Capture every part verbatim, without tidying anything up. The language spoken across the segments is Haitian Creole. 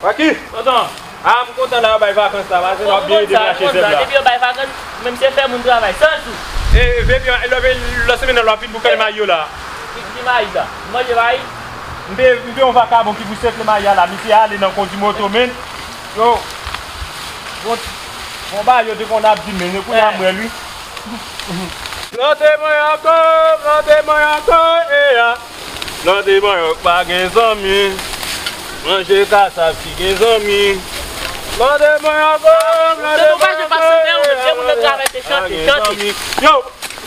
Waki? Tonton. A, m kontan la yo bay vakans la, paske w ap byen ede m rache zèb la. Depi yo bay vakans, menm se fè moun travay san jou. E, vye pye, lòt semèn nan, lò ap vin boukannen mayi yo la. Ki, ki mayi sa? Manje mayi? M te, m te yon vakabon ki pou sekle mayi a la, misye ale nan kondi moto, men. Yo, bon, bon, ba, yo te konn ap di, men, men kounye a m wè l, wi. Plante manyak, plante manyak, eya. Plante manyak pa gen zanmi. Manje kasav ki gen zanmi. Plante manyak, plante manyak, eya. Yo,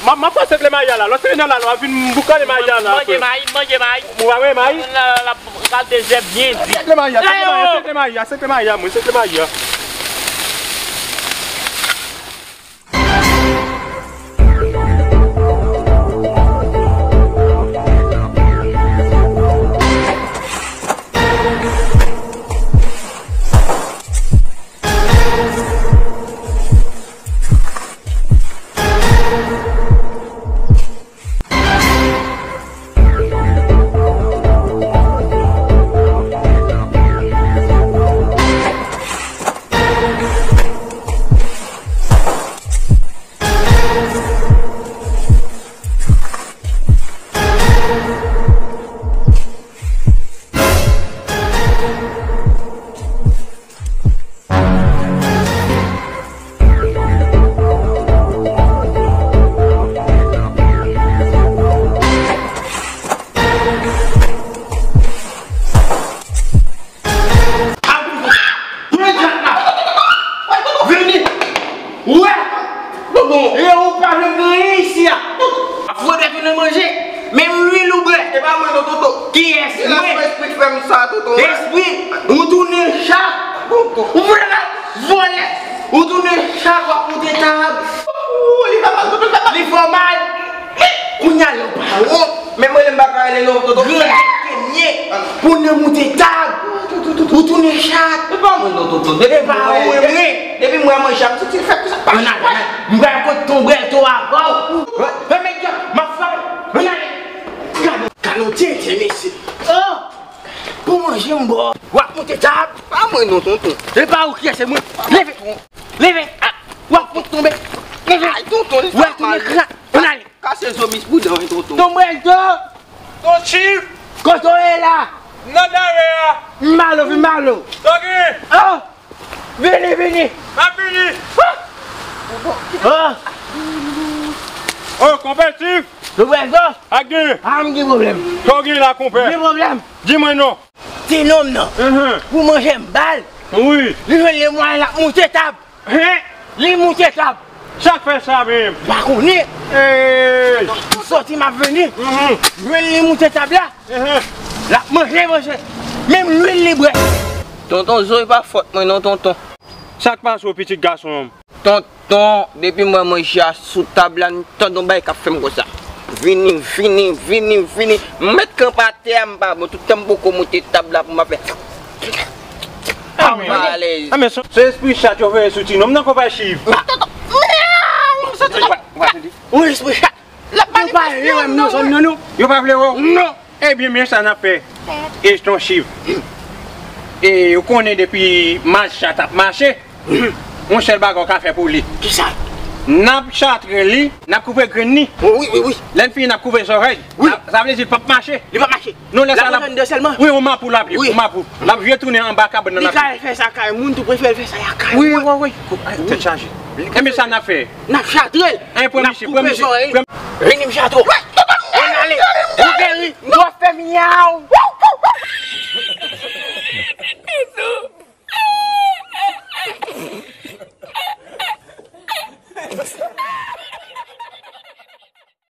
m ap, m ap pase kle mayi a la. Lòt semèn nan la, nou ap vin boukannen mayi a la. Manje mayi, manje mayi. Ou pa renmen mayi? Kal de zèb byen di. Sekle mayi a, sekle mayi a, sekle mayi a, mwen, sekle mayi a. Vini! Wè! Tonton! E ou pa vle m gen anyen isi a! Ap fouye dwèt ou nan manje! Menm lwil ou bwè! E pa mwen non, tonton! Kiyès? Mwen! Espri k fè m sa, tonton! Espri! Ou tounen chat! Tonton! Ou vle la! Vòlè! Ou tounen chat, w ap moute tab! Ou, li fè mal, tonton, li fè mal! Li fè mal! Kounye a lè w pa wont, menm rele m pa ka rele non, tonton. Grandèt ke m ye pou nan moute tab. Ou tounen chat. E pa mwen non, tonton. E pa ou, e mwen. Depi m wè manje a, m santi l fè konsa. Ann ale, ann ale. M pral kot ton brèl to avè w. Renmen gad, m ap fè w. Ann ale. Gad, gad yon tenten, mesye. Oh! Pou manje m ba w. W ap moute tab. Pa mwen non, tonton. E pa ou ki ye, se mwen. Leve. Leve. Ah, w ap fout tonbe. Leve. Ay, tonton, li fè mal. W ap tounen krak. Ann ale. Kase zo Miss Prudent, wi, tonton. Tonbe l do. Ton Chief. Kote w ye la? M nan dayè a. M ba w, vin ba w. Togi. Oh! Vini, vini. M ap vini. Oh! Oh, konpè Chief. Tonbe l do. Ak gen. Ah, m gen pwoblèm. Sa w gen la, konpè? Gen pwoblèm. Di mwen non. Ti nonm nan. Mhm. Pou manje m ba l. Wi. Li jwenn li mwayen l ap moute tab. Hein? Li moute tab. Sa k fè sa menm? Pa konnen. Hey! M sòti, m ap vini. Mhm. Jwenn li moute tab la. Mhm. L ap manje, manje. Menm lwil li bwè. Tonton Zo, e pa fòt mwen non, tonton. Sa k pase w, pitit gason an? Tonton, depi m wè manje a sou tab la, m tande yon bagay k ap fè m konsa. Vini, vini, vini, vini. M mèt kanpe atè a, m pa bon. Tout tan m poko moute tab la pou m ap fè. Ah, men, ah, men, se, se espri chat yo voye sou ti nonm nan, konpè Chief. Wi, espri chat. Yo pa vle wè m nan zòn nan, non. Yo pa vle wè w? Non. Ebyen, men sa n ap fè. E ton Chief. E, ou konnen depi mal chat ap mache, yon sèl bagay ou ka fè pou li. Kisa? N ap chatre li, n ap koupe grenn li. Oh, wi, wi, wi. Lè n fini, n ap koupe zòrèy. Wi. Sa, sa vle di l p ap mache. Li p ap mache. Non, lè sa l ap, wi, yon mapou l ap ye, yon mapou. L ap vye tounen anba kabann nan. Li ka al fè sa kay moun, tou prefere l fè sa lakay mwen. Wi, wi, wi. Tèt chaje. Ebyen, sa n ap fè. N ap chatre l. N ap koupe zòrèy li. Vini m chatre w. Ann ale. Ou geri. W ap fè myaw.